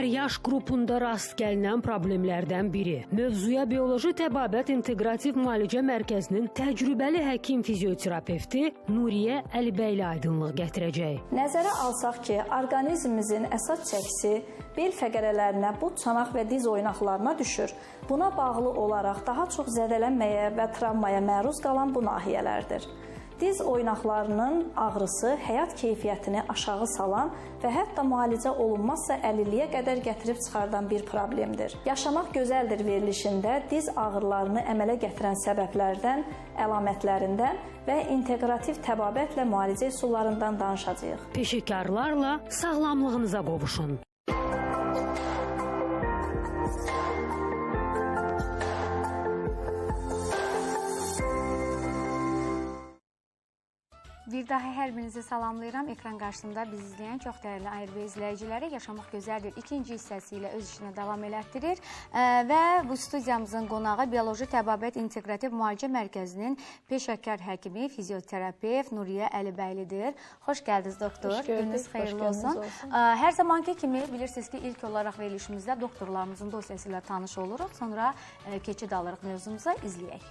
Hər yaş qrupunda rast gəlinən problemlərdən biri. Mövzuya Bioloji Təbabət İnteqrativ Müalicə Mərkəzinin təcrübəli həkim fizioterapevti Nuriyə Əlibəyli aydınlıq gətirəcək. Nəzərə alsaq ki, orqanizmimizin əsas çəkisi bel fəqərələrinə, but, çanaq və diz oynaqlarına düşür. Buna bağlı olaraq daha çox zədələnməyə və travmaya məruz qalan bu nahiyələrdir. Diz oynaqlarının ağrısı həyat keyfiyyətini aşağı salan və hətta müalicə olunmazsa əlilliyə qədər gətirib çıxardan bir problemdir. Yaşamaq gözəldir verilişində diz ağrılarını əmələ gətirən səbəblərdən, əlamətlərindən və inteqrativ təbabətlə müalicə üsullarından danışacağıq. Peşəkarlarla sağlamlığınıza qovuşun. Bir daha hər birinizi salamlayıram. Ekran qarşısında bizi izləyən çox dəyərli ARB izləyiciləri Yaşamaq Gözəldir ikinci hissəsi ilə öz işini davam elətdirir. Və bu studiyamızın qonağı Bioloji Təbabət İnteqrativ Müalicə Mərkəzinin peşəkar həkimi, fizioterapevt Nuriyə Əlibəylidir. Xoş gəldiniz doktor. Xoş gördük. Gününüz xeyirli olsun. Hər zamanki kimi bilirsiniz ki, ilk olaraq verilişimizdə doktorlarımızın dosyası ilə tanış oluruq. Sonra keçid alırıq mövzumuza, izləyək.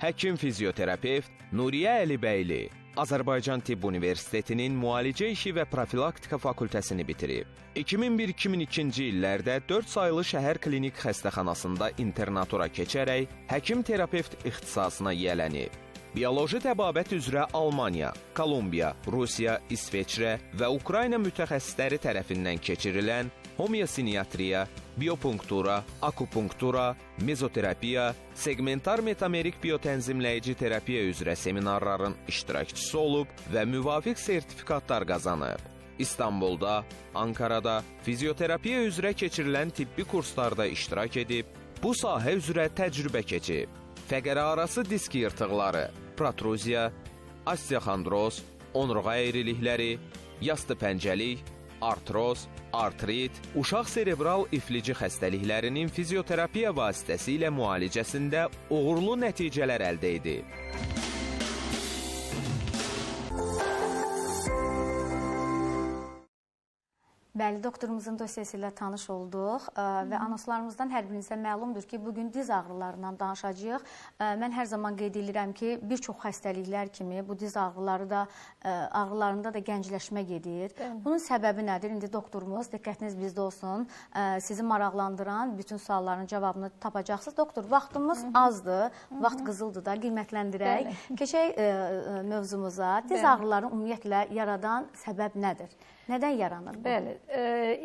Həkim fizioterapevt Nuriyə Əlibəyli Azərbaycan Tibb Universitetinin Müalicə İşi və Profilaktika Fakültəsini bitirib. 2001-2002-ci illərdə 4 saylı şəhər klinik xəstəxanasında internatura keçərək həkim-terapevt ixtisasına yiyələnib. Bioloji təbabət üzrə Almaniya, Kolumbiya, Rusiya, İsveçrə və Ukrayna mütəxəssisləri tərəfindən keçirilən homeosiniatriya, biopunktura, akupunktura, mezoterapiya, segmentar metamerik biotənzimləyici terapiya üzrə seminarların iştirakçısı olub və müvafiq sertifikatlar qazanıb. İstanbulda, Ankarada fizioterapiya üzrə keçirilən tibbi kurslarda iştirak edib, bu sahə üzrə təcrübə keçib. Fəqərə arası disk yırtıqları, protruziya, osteoxondroz, onurğa əyrilikləri, yastı pəncəlik, artroz, artrit, uşaq serebral iflici xəstəliklərinin fizioterapiya vasitəsilə müalicəsində uğurlu nəticələr əldə edib. Bəli, doktorumuzun dosyası ilə tanış olduq və anonslarımızdan hər birinizə məlumdur ki, bugün diz ağrılarından danışacağıq. Mən hər zaman qeyd edirəm ki, bir çox xəstəliklər kimi bu diz ağrıları da, ağrılarında da gəncləşmə gedir. Bunun səbəbi nədir? İndi doktorumuz, diqqətiniz bizdə olsun, sizi maraqlandıran bütün sualların cavabını tapacaqsınız. Doktor, vaxtımız azdır, vaxt qızıldır da, qiymətləndirək. Keçək mövzumuza. Diz ağrılarını ümumiyyətlə yaradan səbəb nədir? Nədən yaranır bu? Bəli,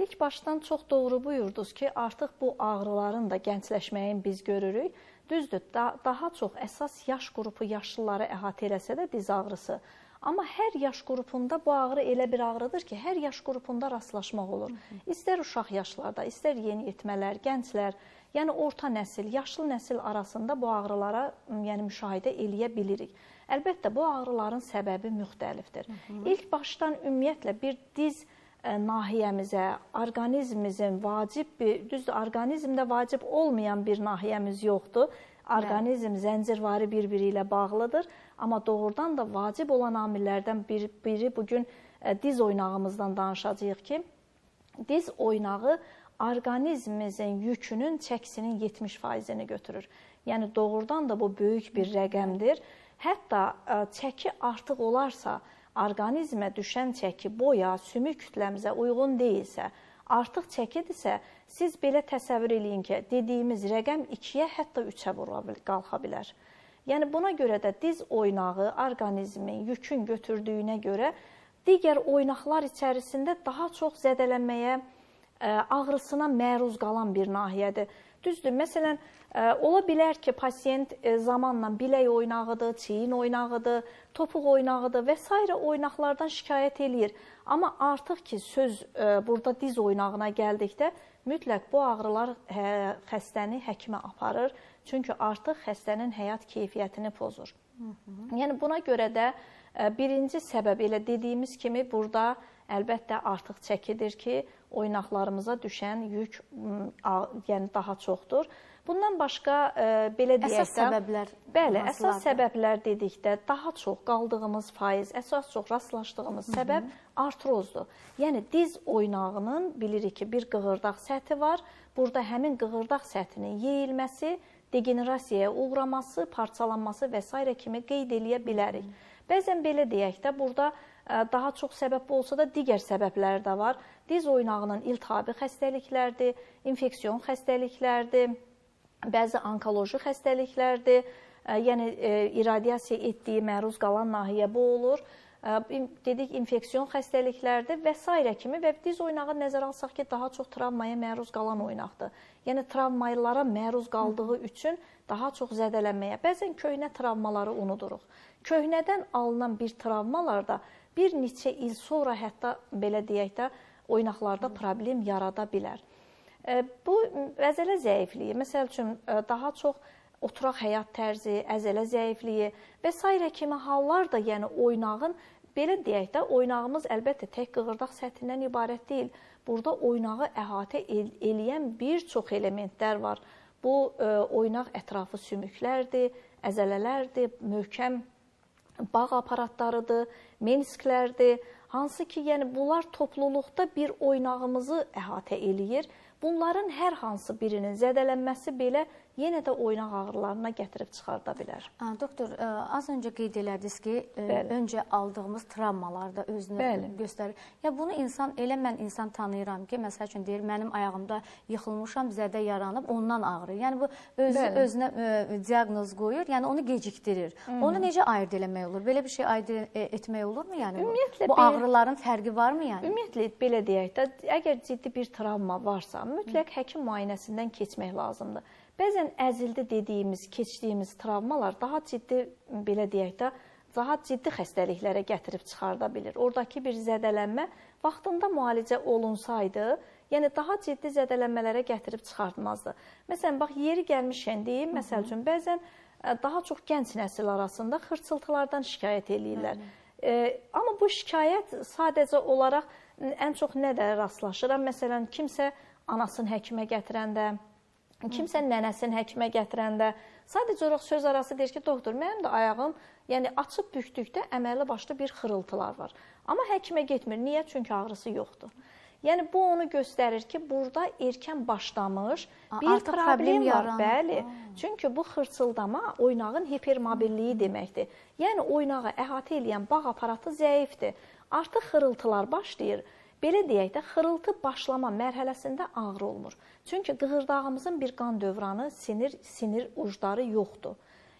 ilk başdan çox doğru buyurdunuz ki, artıq bu ağrıların da gəncləşməyin biz görürük. Düzdür, daha çox əsas yaş qrupu yaşlıları əhatə eləsə də diz ağrısı. Amma hər yaş qrupunda bu ağrı elə bir ağrıdır ki, hər yaş qrupunda rastlaşmaq olur. İstər uşaq yaşlarda, istər yeniyetmələr, gənclər, yəni orta nəsil, yaşlı nəsil arasında bu ağrılara yəni müşahidə eləyə bilirik. Əlbəttə, bu ağrıların səbəbi müxtəlifdir. İlk başdan ümumiyyətlə bir diz nahiyəmizə, orqanizmimizin vacib bir, düzdür, orqanizmdə vacib olmayan bir nahiyəmiz yoxdur. Orqanizm zəncirvari bir-biri ilə bağlıdır. Amma doğrudan da vacib olan amillərdən biri bugün diz oynağımızdan danışacağıq ki, diz oynağı orqanizmimizin yükünün, çəkisinin 70%-ni götürür. Yəni doğrudan da bu böyük bir rəqəmdir. Hətta çəki artıq olarsa, orqanizmə düşən çəki boya, sümük kütləmizə uyğun deyilsə, artıq çəkidirsə, siz belə təsəvvür eləyin ki, dediyimiz rəqəm 2-yə, hətta 3-ə qalxa bilər. Yəni buna görə də diz oynağı orqanizmin yükün götürdüyünə görə digər oynaqlar içərisində daha çox zədələnməyə, ağrısına məruz qalan bir nahiyədir. Düzdür, məsələn, ola bilər ki, pasiyent zamanla bilək oynağıdır, çiyin oynağıdır, topuq oynağıdır və s. oynaqlardan şikayət eləyir. Amma artıq ki, söz burada diz oynağına gəldikdə mütləq bu ağrılar xəstəni həkimə aparır. Çünki artıq xəstənin həyat keyfiyyətini pozur. Yəni buna görə də birinci səbəb elə dediyimiz kimi burada əlbəttə artıq çəkidir ki, oynaqlarımıza düşən yük yəni daha çoxdur. Bundan başqa belə deyək də, əsas səbəblər. Bəli, əsas səbəblər dedikdə daha çox qaldığımız faiz, əsas çox rastlaşdığımız səbəb artrozdur. Yəni diz oynağının bilirik ki, bir qığırdaq səthi var. Burada həmin qığırdaq səthinin yeyilməsi, degenerasiyaya uğraması, parçalanması və s. kimi qeyd eləyə bilərik. Bəzən belə deyək də, burada daha çox səbəb olsa da digər səbəblər də var. Diz oynağının iltihabi xəstəliklərdir, infeksion xəstəliklərdir, bəzi onkoloji xəstəliklərdir, yəni irradiasiya etdiyi, məruz qalan nahiyə bu olur. Dedik, infeksion xəstəliklərdir və s. kimi və diz oynağı nəzərə alsaq ki, daha çox travmaya məruz qalan oynaqdır. Yəni travmalara məruz qaldığı üçün daha çox zədələnməyə. Bəzən köhnə travmaları unuduruq. Köhnədən alınan bir travmalarda bir neçə il sonra hətta belə deyək də oynaqlarda problem yarada bilər. Bu əzələ zəifliyi, məsəl üçün daha çox oturaq həyat tərzi, əzələ zəifliyi və s. kimi hallar da, yəni oynağın, belə deyək də, oynağımız əlbəttə tək qığırdaq səthindən ibarət deyil. Burada oynağı əhatə eləyən bir çox elementlər var. Bu oynaq ətrafı sümüklərdir, əzələlərdir, möhkəm bağ aparatlarıdır, menisklərdir. Hansı ki, yəni bunlar topluluqda bir oynağımızı əhatə eləyir. Bunların hər hansı birinin zədələnməsi belə yenə də oynaq ağrılarına gətirib çıxarda bilər. Doktor, az öncə qeyd elədiniz ki, öncə aldığımız travmalar da özünü göstərir. Ya bunu insan, elə mən insan tanıyıram ki, məsəl üçün deyir, mənim ayağımda yıxılmışam, zədə yaranıb, ondan ağrır. Yəni bu özünə diaqnoz qoyur, yəni onu gecikdirir. Onu necə ayırd eləmək olur? Belə bir şey ayırd etmək olurmu? Yəni bu ağrıların fərqi varmı yəni? Ümumiyyətlə belə deyək də, əgər ciddi bir travma varsa, mütləq həkim müayinəsindən keçmək lazımdır. Bəzən əzildi dediyimiz, keçdiyimiz travmalar daha ciddi, belə deyək də, daha ciddi xəstəliklərə gətirib çıxarda bilir. Oradakı bir zədələnmə vaxtında müalicə olunsaydı, yəni daha ciddi zədələnmələrə gətirib çıxartmazdı. Məsələn, bax, yeri gəlmişkən deyim, məsəl üçün, bəzən daha çox gənc nəsil arasında xırçıltılardan şikayət eləyirlər. Amma bu şikayət sadəcə olaraq ən çox nədə rastlaşıram? Məsələn, kimsə anasını həkimə gətirəndə, kimsə nənəsini həkimə gətirəndə, sadəcə olaraq söz arası deyir ki, doktor, mənim də ayağım, yəni açıb bükdükdə əməlli başlı bir xırıltılar var. Amma həkimə getmir. Niyə? Çünki ağrısı yoxdur. Yəni bu onu göstərir ki, burada erkən başlamış bir problem var. Bəli. Çünki bu xırçıldama oynağın hipermobilliyi deməkdir. Yəni oynağı əhatə eləyən bağ aparatı zəifdir. Artıq xırıltılar başlayır. Belə deyək də, xırıltı başlama mərhələsində ağrı olmur. Çünki qığırdağımızın bir qan dövranı, sinir ucları yoxdur.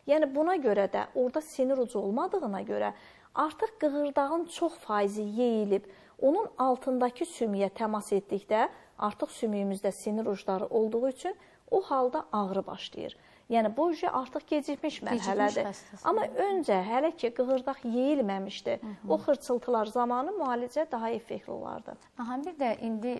Yəni buna görə də orada sinir ucu olmadığına görə artıq qığırdağın çox faizi yeyilib, onun altındakı sümüyə təmas etdikdə artıq sümüyümüzdə sinir ucları olduğu üçün o halda ağrı başlayır. Yəni bu artıq gecikmiş mərhələdir. Amma öncə hələ ki qığırdaq yeyilməmişdi, o xırçıltılar zamanı müalicə daha effektli olardı. Aha, bir də indi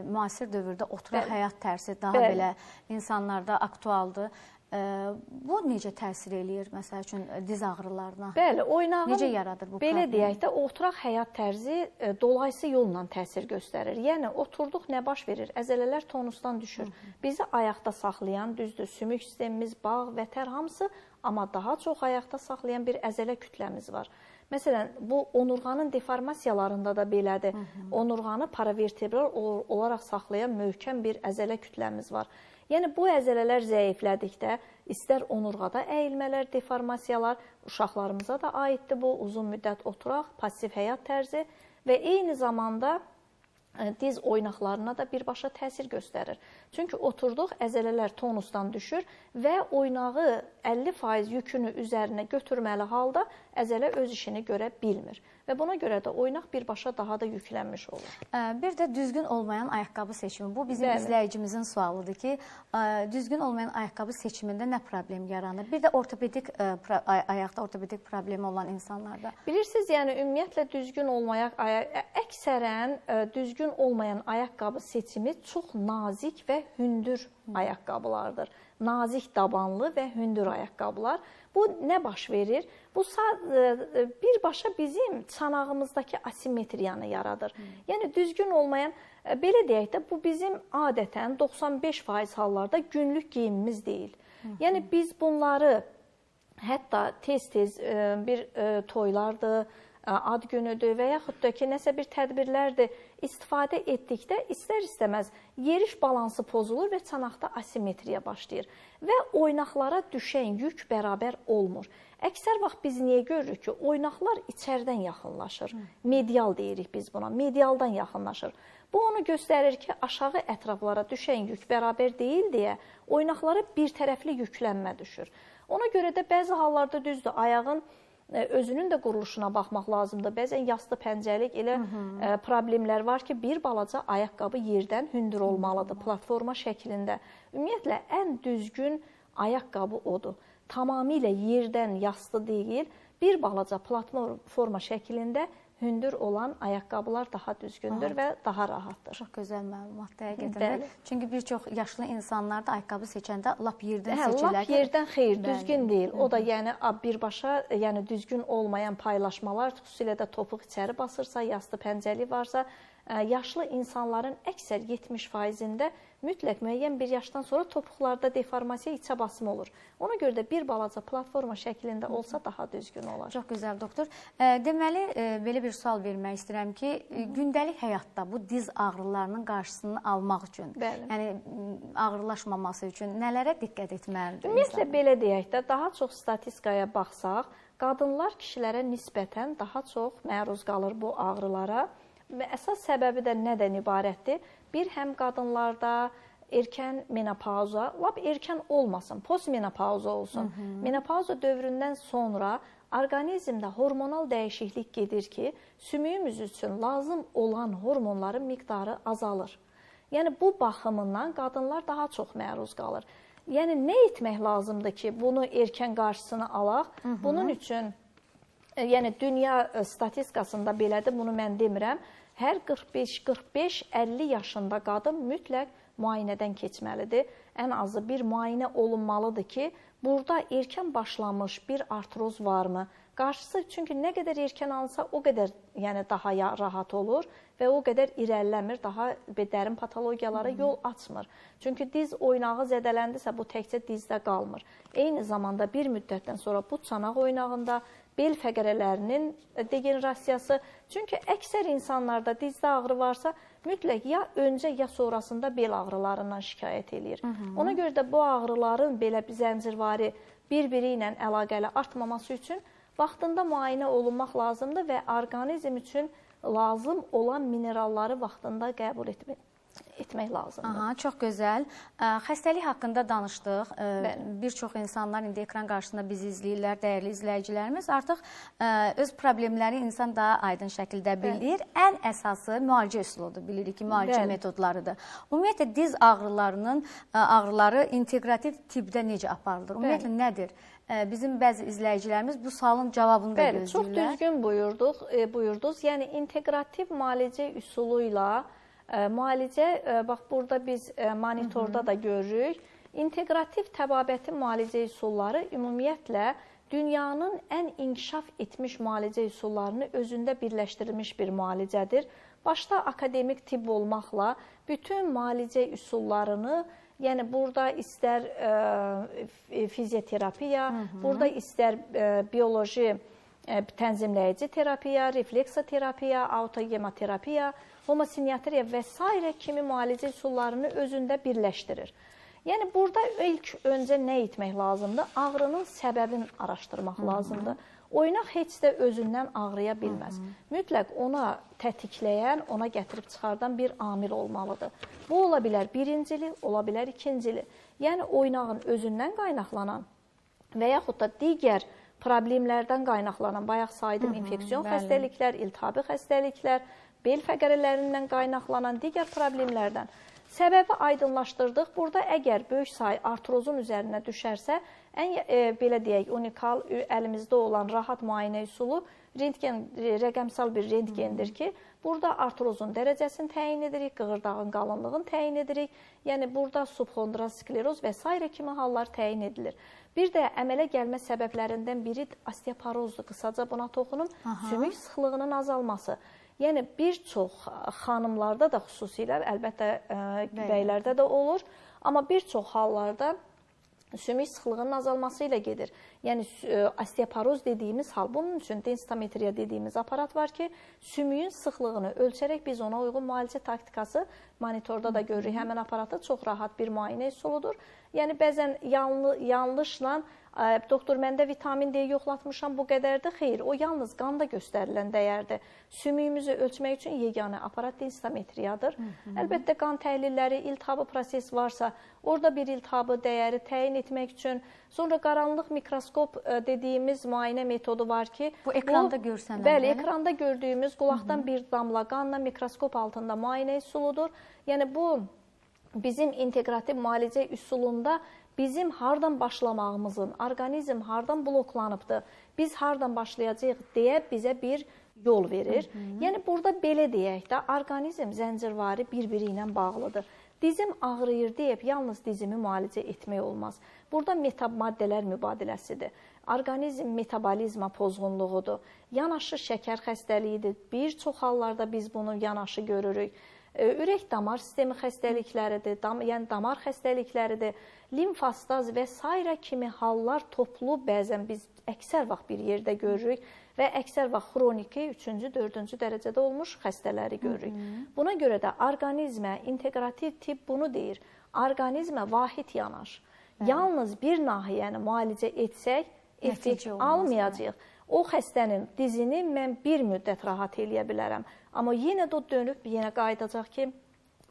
müasir dövrdə oturaq həyat tərzi daha belə insanlarda aktualdır. Bu necə təsir eləyir, məsəl üçün, diz ağrılarına? Bəli, oynağın, necə yaradır bu belə deyək də, oturaq həyat tərzi dolayısı yolla təsir göstərir. Yəni, oturduq nə baş verir? Əzələlər tonusdan düşür. Bizi ayaqda saxlayan, düzdür, sümük sistemimiz, bağ, vətər hamısı, amma daha çox ayaqda saxlayan bir əzələ kütləmiz var. Məsələn, bu onurğanın deformasiyalarında da belədir. Onurğanı paravertebral olaraq saxlayan möhkəm bir əzələ kütləmiz var. Yəni, bu əzələlər zəiflədikdə, istər onurğada əyilmələr, deformasiyalar, uşaqlarımıza da aiddir bu, uzun müddət oturaq, pasiv həyat tərzi və eyni zamanda diz oynaqlarına da birbaşa təsir göstərir. Çünki oturduq, əzələlər tonusdan düşür və oynağı 50% yükünü üzərinə götürməli halda əzələ öz işini görə bilmir. Və buna görə də oynaq birbaşa daha da yüklənmiş olur. Bir də düzgün olmayan ayaqqabı seçimi. Bu bizim izləyicimizin sualıdır ki, düzgün olmayan ayaqqabı seçimində nə problem yaranır? Bir də ortopedik ayaqda ortopedik problemi olan insanlarda. Bilirsiniz, yəni ümumiyyətlə düzgün olmayan əksərən düzgün olmayan ayaqqabı seçimi çox nazik və hündür ayaqqabılardır. Nazik dabanlı və hündür ayaqqabılar. Bu nə baş verir? Bu birbaşa bizim çanağımızdakı asimetriyanı yaradır. Yəni düzgün olmayan, belə deyək də, bu bizim adətən 95% hallarda günlük geyimimiz deyil. Yəni biz bunları hətta tez-tez bir toylardır, ad günüdür və yaxud da ki, nəsə bir tədbirlərdir, istifadə etdikdə istər-istəməz yeriş balansı pozulur və çanaqda asimetriya başlayır və oynaqlara düşən yük bərabər olmur. Əksər vaxt biz niyə görürük ki, oynaqlar içərdən yaxınlaşır. Medial deyirik biz buna, medialdan yaxınlaşır. Bu onu göstərir ki, aşağı ətraflara düşən yük bərabər deyil deyə oynaqlara bir tərəfli yüklənmə düşür. Ona görə də bəzi hallarda düzdür, ayağın özünün də quruluşuna baxmaq lazımdır. Bəzən yastı pəncəlik elə problemlər var ki, bir balaca ayaqqabı yerdən hündür olmalıdır, platforma şəklində. Ümumiyyətlə, ən düzgün ayaqqabı odur. Tamamilə yerdən yastı deyil, bir balaca platforma şəklində hündür olan ayaqqabılar daha düzgündür və daha rahatdır. Çox gözəl məlumat həqiqətən də. Çünki bir çox yaşlı insanlar da ayaqqabı seçəndə lap yerdən seçirlər. Lap yerdən xeyr, düzgün deyil. O da yəni birbaşa, yəni düzgün olmayan paylaşmalar, xüsusilə də topuq içəri basırsa, yastı pəncəli varsa, yaşlı insanların əksər 70%-ində mütləq müəyyən bir yaşdan sonra topuqlarda deformasiya, içə basma olur. Ona görə də bir balaca platforma şəklində olsa daha düzgün olar. Çox gözəl doktor. Deməli, belə bir sual vermək istəyirəm ki, gündəlik həyatda bu diz ağrılarının qarşısını almaq üçün, yəni ağrılaşmaması üçün nələrə diqqət etməlidir? Ümumiyyətlə, belə deyək də, daha çox statistikaya baxsaq, qadınlar kişilərə nisbətən daha çox məruz qalır bu ağrılara. Əsas səbəbi də nədən ibarətdir? Bir, həm qadınlarda erkən menopauza, lap erkən olmasın, postmenopauza olsun. Menopauza dövründən sonra orqanizmdə hormonal dəyişiklik gedir ki, sümüyümüz üçün lazım olan hormonların miqdarı azalır. Yəni bu baxımından qadınlar daha çox məruz qalır. Yəni nə etmək lazımdır ki, bunu erkən qarşısını alaq? Bunun üçün, yəni dünya statistikasında belədir, bunu mən demirəm. Hər 45-50 yaşında qadın mütləq müayinədən keçməlidir. Ən azı bir müayinə olunmalıdır ki, burada erkən başlamış bir artroz varmı? Qarşısı, çünki nə qədər erkən alınsa, o qədər yəni daha rahat olur və o qədər irəliləmir, daha dərin patologiyalara yol açmır. Çünki diz oynağı zədələndisə, bu təkcə dizdə qalmır. Eyni zamanda bir müddətdən sonra bu çanaq oynağında, bel fəqərələrinin degenerasiyası. Çünki əksər insanlarda dizdə ağrı varsa, mütləq ya öncə, ya sonrasında bel ağrılarından şikayət eləyir. Ona görə də bu ağrıların belə bir zəncirvari bir-biri ilə əlaqəli artmaması üçün vaxtında müayinə olunmaq lazımdır və orqanizm üçün lazım olan mineralları vaxtında qəbul etmək lazımdır. Aha, çox gözəl. Xəstəlik haqqında danışdıq. Bir çox insanlar indi ekran qarşısında bizi izləyirlər, dəyərli izləyicilərimiz. Artıq öz problemləri insan daha aydın şəkildə bilir. Ən əsası müalicə üsuludur. Bilirik ki, müalicə metodlarıdır. Ümumiyyətlə, diz ağrılarının ağrıları inteqrativ tibbdə necə aparılır? Ümumiyyətlə, nədir? Bizim bəzi izləyicilərimiz bu sualın cavabını da gözləyirlər. Çox düzgün buyurdunuz. Yəni, inteqrativ müalicə üsulu ilə müalicə, bax burada biz monitorda da görürük. İnteqrativ təbabətin müalicə üsulları ümumiyyətlə dünyanın ən inkişaf etmiş müalicə üsullarını özündə birləşdirilmiş bir müalicədir. Başda akademik tibb olmaqla bütün müalicə üsullarını, yəni burada istər fizioterapiya, burada istər bioloji tənzimləyici terapiya, refleksoterapiya, autogemoterapiya, homosiniatriya və s. kimi müalicə üsullarını özündə birləşdirir. Yəni burada ilk öncə nə etmək lazımdır? Ağrının səbəbini araşdırmaq lazımdır. Oynaq heç də özündən ağrıya bilməz. Mütləq ona tətikləyən, ona gətirib çıxardan bir amil olmalıdır. Bu ola bilər birincili, ola bilər ikincili. Yəni oynağın özündən qaynaqlanan və yaxud da digər problemlərdən qaynaqlanan, bayaq saydım, infeksion xəstəliklər, iltihabi xəstəliklər, bel fəqərələrindən qaynaqlanan digər problemlərdən. Səbəbi aydınlaşdırdıq. Burada əgər böyük say artrozun üzərinə düşərsə, ən belə deyək, unikal əlimizdə olan rahat müayinə üsulu rentgen, rəqəmsal bir rentgendir ki, Burada artrozun dərəcəsini təyin edirik, qığırdağın qalınlığını təyin edirik. Yəni burada subxondral skleroz və sairə kimi hallar təyin edilir. Bir də əmələ gəlmə səbəblərindən biri osteoporozdur. Qısaca buna toxunum. Sümük sıxlığının azalması. Yəni bir çox xanımlarda da xüsusilə, əlbəttə bəylərdə də olur, amma bir çox hallarda sümük sıxlığının azalması ilə gedir. Yəni osteoporoz dediyimiz hal. Bunun üçün densitometriya dediyimiz aparat var ki, sümüyün sıxlığını ölçərək biz ona uyğun müalicə taktikası monitorda da görürük. Həmin aparatı çox rahat bir müayinə üsuludur. Yəni bəzən yanlışla doktor məndə vitamin D yoxlatmışam, bu qədərdir. Xeyr, o yalnız qanda göstərilən dəyərdir. Sümüyümüzü ölçmək üçün yeganə aparat densitometriyadır. Əlbəttə qan təhlilləri, iltihabı proses varsa, orada bir iltihabı dəyəri təyin etmək üçün, sonra qaranlıq mikroskop dediyimiz müayinə metodu var ki, bu ekranda görsənən. Bəli, ekranda gördüyümüz qulaqdan bir damla qanla mikroskop altında müayinə üsuludur. Yəni bu bizim inteqrativ müalicə üsulunda bizim hardan başlamağımızın, orqanizm hardan bloklanıbdır, biz hardan başlayacağıq deyə bizə bir yol verir. Yəni burada belə deyək də, orqanizm zəncirvari bir-biri ilə bağlıdır. Dizim ağrıyır deyib yalnız dizimi müalicə etmək olmaz. Burada maddələr mübadiləsidir. Orqanizm metabolizma pozğunluğudur. Yanaşı şəkər xəstəliyidir. Bir çox hallarda biz bunu yanaşı görürük. Ürək damar sistemi xəstəlikləridir, yəni damar xəstəlikləridir, limfastaz və sairə kimi hallar toplu bəzən biz əksər vaxt bir yerdə görürük və əksər vaxt xroniki 3-cü, 4-cü dərəcədə olmuş xəstələri görürük. Buna görə də orqanizmə inteqrativ tibb bunu deyir. Orqanizmə vahid yanaş. Yalnız bir nahiyəni müalicə etsək, effekt almayacağıq. O xəstənin dizini mən bir müddət rahat eləyə bilərəm. Amma yenə də o dönüb, yenə qayıdacaq ki,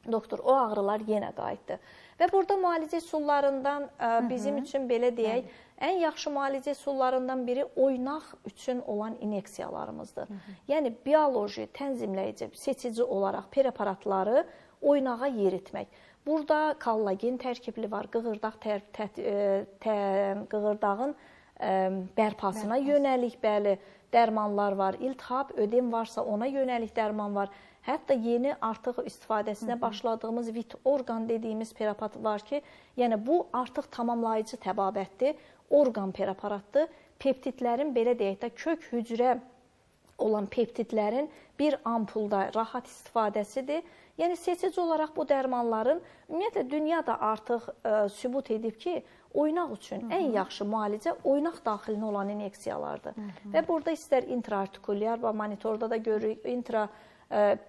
doktor, o ağrılar yenə qayıtdı. Və burada müalicə üsullarından bizim üçün belə deyək, ən yaxşı müalicə üsullarından biri oynaq üçün olan inyeksiyalarımızdır. Yəni bioloji, tənzimləyici, seçici olaraq preparatları oynağa yeritmək. Burada kollagen tərkibli var, qığırdağın bərpasına yönəlik bəli dərmanlar var, iltihab, ödem varsa ona yönəlik dərman var. Hətta yeni artıq istifadəsinə başladığımız vit orqan dediyimiz preparat var ki, yəni bu artıq tamamlayıcı təbabətdir, orqan preparatdır. Peptidlərin belə deyək də kök hücrə olan peptidlərin bir ampulda rahat istifadəsidir. Yəni seçici olaraq bu dərmanların ümumiyyətlə dünya da artıq sübut edib ki, oynaq üçün ən yaxşı müalicə oynaq daxilinə olan inyeksiyalardır. Və burada istər intraartikulyar və monitorda da görürük,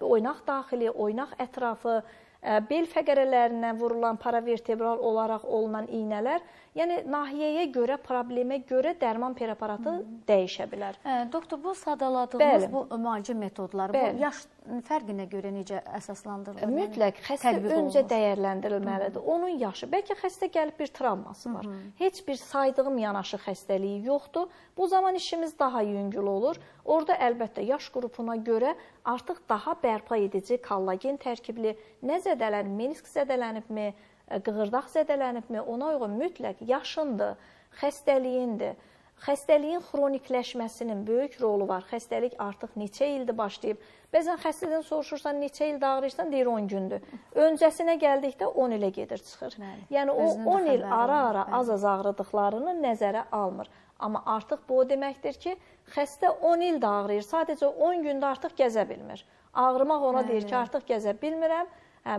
oynaq daxili, oynaq ətrafı, bel fəqərələrinə vurulan paravertebral olaraq olunan iynələr, yəni nahiyəyə görə, problemə görə dərman preparatı dəyişə bilər. Doktor, bu sadaladığımız bu müalicə metodları, bu yaş fərqinə görə necə əsaslandırılır? Mütləq xəstə öncə dəyərləndirilməlidir. Onun yaşı, bəlkə xəstə gəlib bir travması var. Heç bir saydığım yanaşı xəstəliyi yoxdur. Bu zaman işimiz daha yüngül olur. Orada əlbəttə yaş qrupuna görə artıq daha bərpa edici kollagen tərkibli, nə zədələnib, menisk zədələnibmi, qığırdaq zədələnibmi, ona uyğun mütləq yaşındır, xəstəliyindir. Xəstəliyin xronikləşməsinin böyük rolu var. Xəstəlik artıq neçə ildir başlayıb. Bəzən xəstədən soruşursan, neçə ildir ağrıyırsan, deyir 10 gündür. Öncəsinə gəldikdə 10 ilə gedir, çıxır. Yəni o 10 il ara-ara az-az ağrıdıqlarını nəzərə almır. Amma artıq bu o deməkdir ki, xəstə 10 il də ağrıyır, sadəcə 10 gündə artıq gəzə bilmir. Ağrımaq ona deyir ki, artıq gəzə bilmirəm.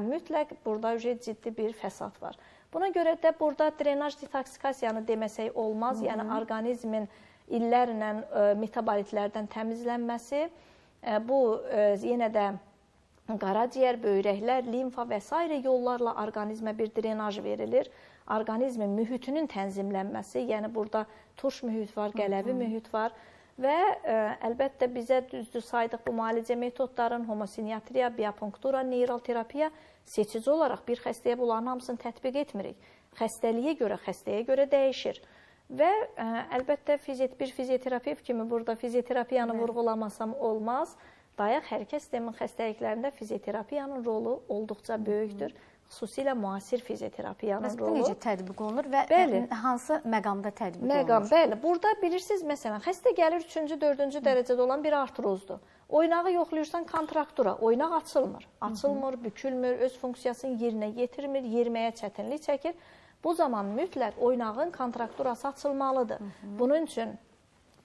Mütləq burada ciddi bir fəsad var. Buna görə də burada drenaj detoksikasiyanı deməsək olmaz. Yəni orqanizmin illərlə metabolitlərdən təmizlənməsi, bu yenə də qaraciyər, böyrəklər, limfa və s. yollarla orqanizmə bir drenaj verilir. Orqanizmin mühitinin tənzimlənməsi, yəni burada turş mühit var, qələvi mühit var. Və əlbəttə bizə düzdür saydıq bu müalicə metodların homosiniatriya, biapunktura, neyral terapiya seçici olaraq bir xəstəyə bunların hamısını tətbiq etmirik. Xəstəliyə görə, xəstəyə görə dəyişir. Və əlbəttə bir fizioterapevt kimi burada fizioterapiyanı vurğulamasam olmaz. Dayaq hərəkət sisteminin xəstəliklərində fizioterapiyanın rolu olduqca böyükdür. Xüsusilə müasir fizioterapiyanın Bəs bu rolu. necə tətbiq olunur və Bəli. hansı məqamda tətbiq olunur? Bəli. Burada bilirsiniz, məsələn, xəstə gəlir 3-cü, 4-cü dərəcədə olan bir artrozdur. Oynağı yoxlayırsan kontraktura, oynaq açılmır. Açılmır, bükülmür, öz funksiyasını yerinə yetirmir, yeriməyə çətinlik çəkir. Bu zaman mütləq oynağın kontrakturası açılmalıdır. Bunun üçün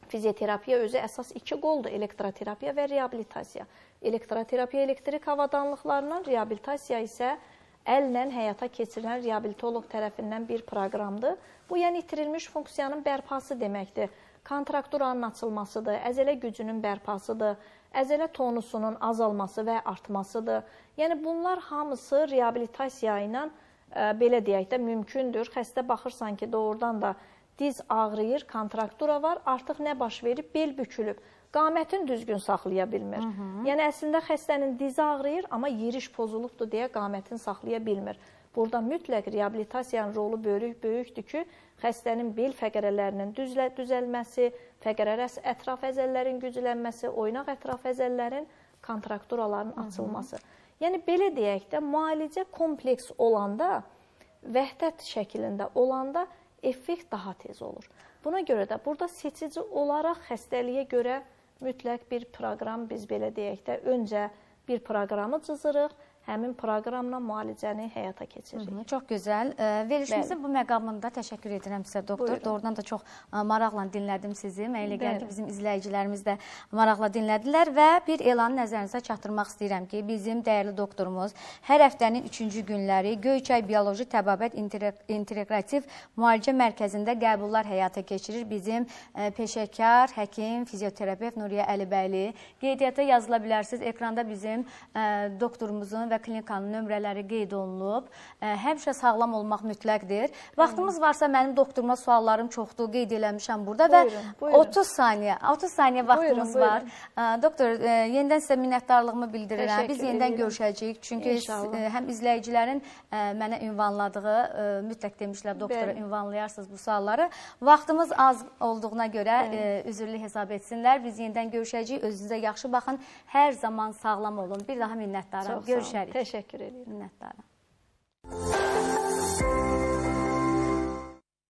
fizioterapiya özü əsas iki qoldur: elektroterapiya və reabilitasiya. Elektroterapiya elektrik avadanlıqlarından, reabilitasiya isə əllə həyata keçirilən reabilitoloq tərəfindən bir proqramdır. Bu, yəni itirilmiş funksiyanın bərpası deməkdir. Kontrakturanın açılmasıdır, əzələ gücünün bərpasıdır, əzələ tonusunun azalması və artmasıdır. Yəni bunlar hamısı reabilitasiya ilə belə deyək də mümkündür. Xəstə baxırsan ki, doğrudan da diz ağrıyır, kontraktura var, artıq nə baş verib? Bel bükülüb. Qamətin düzgün saxlaya bilmir. Yəni əslində xəstənin dizi ağrıyır, amma yeriş pozulubdur deyə qamətini saxlaya bilmir. Burada mütləq reabilitasiyanın rolu böyükdür ki, xəstənin bel fəqərələrinin düzəlməsi, fəqərə ətraf əzəllərin güclənməsi, oynaq ətraf əzəllərin kontrakturaların açılması. Yəni belə deyək də, müalicə kompleks olanda, vəhdət şəklində olanda effekt daha tez olur. Buna görə də burada seçici olaraq xəstəliyə görə mütləq bir proqram, biz belə deyək də, öncə bir proqramı cızırıq, həmin proqramla müalicəni həyata keçiririk. Çox gözəl. Verilişimizin bu məqamında təşəkkür edirəm sizə, doktor. Buyurun. Doğrudan da çox maraqla dinlədim sizi. Mənə elə gəlir ki, Bəli. bizim izləyicilərimiz də maraqla dinlədilər və bir elanı nəzərinizə çatdırmaq istəyirəm ki, bizim dəyərli doktorumuz hər həftənin 3-cü günləri Göyçay Bioloji Təbabət İnteqrativ Müalicə Mərkəzində qəbullar həyata keçirir. Bizim peşəkar, həkim, fizioterapevt Nuriyə Əlibəyli. Qeydiyyata yazıla bilərsiniz. Ekranda bizim doktorumuzun və klinikanın nömrələri qeyd olunub. Həmişə sağlam olmaq mütləqdir. Vaxtımız varsa mənim doktoruma suallarım çoxdur, qeyd eləmişəm burada və Buyurun, buyurun. 30 saniyə vaxtımız Buyurun, var. Doktor, yenidən sizə minnətdarlığımı bildirirəm. Biz Təşəkkür yenidən edirəm. görüşəcəyik. Çünki İnşallah. həm izləyicilərin mənə ünvanladığı, mütləq demişlər, doktora Bəli. ünvanlayarsınız bu sualları. Vaxtımız az olduğuna görə üzürlü hesab etsinlər. Biz yenidən görüşəcəyik. Özünüzə yaxşı baxın. Hər zaman sağlam olun. Bir daha minnətdaram. Çox sağ olun. Görüşərik. Təşəkkür edirəm. Minnətdaram.